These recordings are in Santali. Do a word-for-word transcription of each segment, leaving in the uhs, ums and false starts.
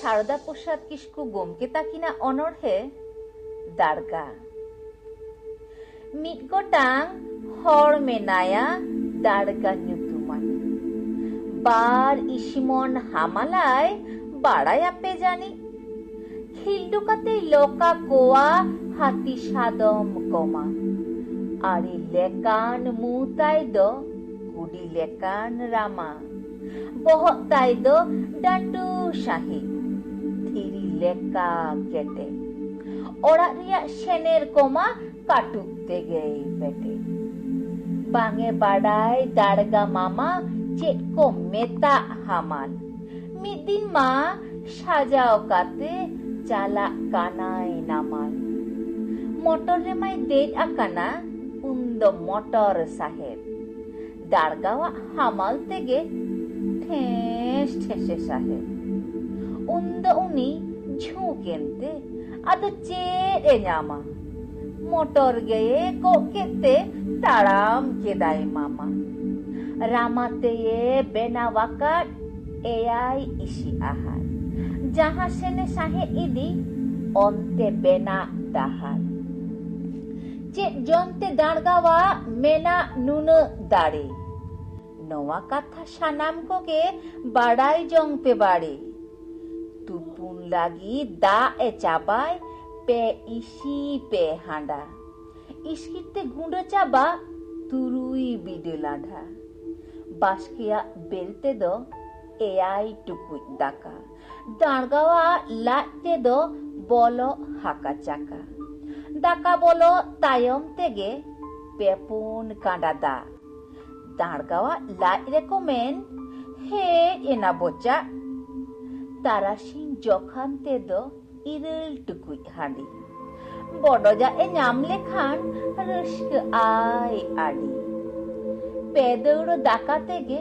ᱥᱟᱨᱚᱫᱟ ᱯᱨᱚᱥᱟᱫᱽ ᱠᱤᱥᱠᱩ ᱜᱚᱢᱠᱮ ᱛᱟᱹᱠᱤᱱᱟᱜ ᱚᱱᱚᱬᱦᱮ ᱫᱟᱲᱜᱟ᱾ ᱢᱤᱫ ᱜᱚᱴᱟᱝ ᱦᱚᱲ ᱢᱮᱱᱟᱭᱟ ᱫᱟᱲᱜᱟ ᱧᱩᱛᱩᱢᱟᱱᱤᱡ᱾ ᱵᱟᱨ ᱤᱥᱤᱢᱚᱱ ᱦᱟᱢᱟᱞᱟᱭ ᱵᱟᱲᱟᱭᱟᱯᱮ ᱡᱟᱹᱱᱤᱡ᱾ ᱠᱷᱤᱞᱰᱩ ᱠᱟᱛᱮᱭ ᱞᱚᱠᱟ ᱠᱚᱣᱟ ᱦᱟᱹᱛᱤ ᱥᱟᱫᱚᱢ ᱠᱚᱢᱟ᱾ ᱟᱹᱰᱤ ᱞᱮᱠᱟᱱ ᱢᱩ ᱛᱟᱭ ᱫᱚ ᱠᱩᱰᱤ ᱞᱮᱠᱟᱱ ᱨᱟᱢᱟ᱾ ᱵᱚᱦᱚᱜ ᱛᱟᱭ ᱫᱚ ᱰᱟᱹᱴᱩ ᱥᱟᱹᱦᱤᱡ, ᱫᱷᱤᱨᱤ ᱞᱮᱠᱟ ᱠᱮᱴᱮᱡ᱾ ᱚᱲᱟᱜ ᱨᱮᱭᱟᱜ ᱥᱮᱱᱮᱨ ᱠᱚᱢᱟ ᱠᱟᱹᱴᱩᱵ ᱛᱮᱜᱮᱭ ᱯᱮᱴᱮᱡ᱾ ᱵᱟᱝ ᱮ ᱵᱟᱰᱟᱭ ᱫᱟᱲᱜᱟ ᱢᱟᱢᱟ ᱪᱮᱫ ᱠᱚ ᱢᱮᱛᱟᱜ ᱦᱟᱢᱟᱞ᱾ ᱢᱤᱫ ᱫᱤᱱ ᱢᱟ ᱥᱟᱡᱟᱣ ᱠᱟᱛᱮ ᱪᱟᱞᱟᱜ ᱠᱟᱱᱟᱭ ᱱᱟᱢᱟᱞ᱾ ᱢᱚᱴᱚᱨ ᱨᱮᱢᱟᱭ ᱫᱮᱡ ᱟᱠᱟᱱᱟ ᱩᱱᱫᱚ ᱢᱚᱴᱚᱨ ᱥᱟᱦᱮᱵ᱾ ᱫᱟᱲᱜᱟᱣᱟᱜ ᱦᱟᱢᱟᱞ ᱛᱮᱜᱮ ᱴᱷᱮᱥ ᱴᱷᱮᱥᱮ ᱥᱟᱦᱮᱵ᱾ ᱩᱱᱫᱚ ᱩᱱᱤ ᱡᱷᱩᱸᱠ ᱮᱱᱛᱮ ᱟᱫᱚ ᱪᱮᱫ ᱮ ᱧᱟᱢᱟ? ᱢᱚᱴᱚᱨ ᱜᱮᱭᱮ ᱜᱚᱜ ᱠᱮᱫ ᱛᱮ ᱛᱟᱲᱟᱢ ᱠᱮᱫᱟᱭ ᱢᱟᱢᱟ᱾ ᱨᱟᱢᱟ ᱛᱮᱭᱮ ᱵᱮᱱᱟᱣ ᱟᱠᱟᱫ ᱮᱭᱟᱭ ᱤᱥᱤ ᱟᱦᱟᱨ᱾ ᱡᱟᱦᱟᱸ ᱥᱮᱱᱮ ᱥᱟᱦᱮᱫ ᱤᱫᱤ ᱚᱱᱛᱮ ᱵᱮᱱᱟᱜ ᱰᱟᱦᱟᱨ᱾ ᱪᱮᱫ ᱡᱚᱱᱛᱮ ᱫᱟᱲᱜᱟᱣᱟᱜ ᱢᱮᱱᱟᱜ ᱱᱩᱱᱟᱹᱜ ᱫᱟᱲᱮ? ᱱᱚᱣᱟ ᱠᱟᱛᱷᱟ ᱥᱟᱱᱟᱢ ᱠᱚᱜᱮ ᱵᱟᱲᱟᱭ ᱡᱚᱝ ᱯᱮ ᱵᱟᱲᱮ᱾ ᱛᱩᱯᱩᱱ ᱞᱟᱹᱜᱤᱫ ᱫᱟᱜ ᱮ ᱪᱟᱵᱟᱭ ᱯᱮ ᱤᱥᱤ ᱯᱮ ᱦᱟᱸᱰᱟ᱾ ᱤᱥᱠᱤᱨ ᱛᱮ ᱜᱩᱸᱰᱟᱹ ᱪᱟᱵᱟ ᱛᱩᱨᱩᱭ ᱵᱤᱰᱟᱹ ᱞᱟᱸᱰᱷᱟ᱾ ᱵᱟᱥᱠᱮᱭᱟᱜ ᱵᱮᱨ ᱛᱮᱫᱚ ᱮᱭᱟᱭ ᱴᱩᱠᱩᱡ ᱫᱟᱠᱟ᱾ ᱫᱟᱲᱜᱟᱣᱟᱜ ᱞᱟᱡ ᱛᱮᱫᱚ ᱵᱚᱞᱚᱜ ᱦᱟᱠᱟ ᱪᱟᱠᱟ᱾ ᱫᱟᱠᱟ ᱵᱚᱞᱚᱜ ᱛᱟᱭᱚᱢ ᱛᱮᱜᱮ ᱯᱮ ᱯᱩᱱ ᱠᱟᱸᱰᱟ ᱫᱟᱜ᱾ ᱫᱟᱲᱜᱟᱣᱟᱜ ᱞᱟᱡ ᱨᱮᱠᱚ ᱢᱮᱱ, ᱦᱮᱡ ᱮᱱᱟ ᱵᱚᱪᱟᱜ᱾ ᱛᱟᱨᱟᱥᱤᱧ ᱡᱚᱠᱷᱟᱱ ᱛᱮᱫᱚ ᱤᱨᱟᱹᱞ ᱴᱩᱠᱩᱡ ᱦᱟᱺᱰᱤ᱾ ᱵᱚᱰᱚᱡᱟᱜ ᱮ ᱧᱟᱢ ᱞᱮᱠᱷᱟᱱ ᱨᱟᱹᱥᱠᱟᱹ ᱟᱭ ᱟᱹᱰᱤ᱾ ᱯᱮ ᱫᱟᱹᱣᱲᱟᱹ ᱫᱟᱠᱟ ᱛᱮᱜᱮ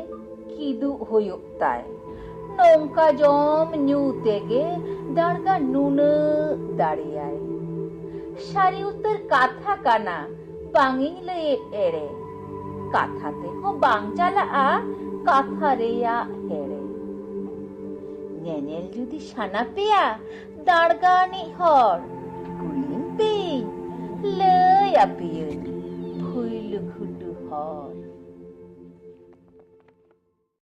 ᱠᱤᱫᱩᱜ ᱦᱩᱭᱩᱜ ᱛᱟᱭ᱾ ᱱᱚᱝᱠᱟ ᱡᱚᱢ ᱧᱩ ᱛᱮᱜᱮ ᱫᱟᱲᱜᱟ ᱱᱩᱱᱟᱹᱜ ᱫᱟᱲᱮᱭᱟᱭ᱾ ᱥᱟᱹᱨᱤ ᱩᱛᱟᱹᱨ ᱠᱟᱛᱷᱟ ᱠᱟᱱᱟ, ᱵᱟᱝ ᱤᱧ ᱞᱟᱹᱭᱮᱫ ᱮᱲᱮ᱾ ᱠᱟᱛᱷᱟ ᱛᱮᱦᱚᱸ ᱵᱟᱝ ᱪᱟᱞᱟᱜᱼᱟ ᱠᱟᱛᱷᱟ ᱨᱮᱭᱟᱜ ᱦᱮᱲᱮ᱾ ᱧᱮᱧᱮᱞ ᱡᱩᱫᱤ ᱥᱟᱱᱟ ᱯᱮᱭᱟ ᱫᱟᱲᱜᱟᱱᱤᱡ ᱦᱚᱲ, ᱠᱩᱞᱤᱧ ᱯᱮ, ᱞᱟᱹᱭ ᱟᱯᱮᱭᱟᱹᱧ ᱯᱷᱩᱭᱞᱩ ᱜᱷᱩᱴᱩ ᱦᱚᱲ᱾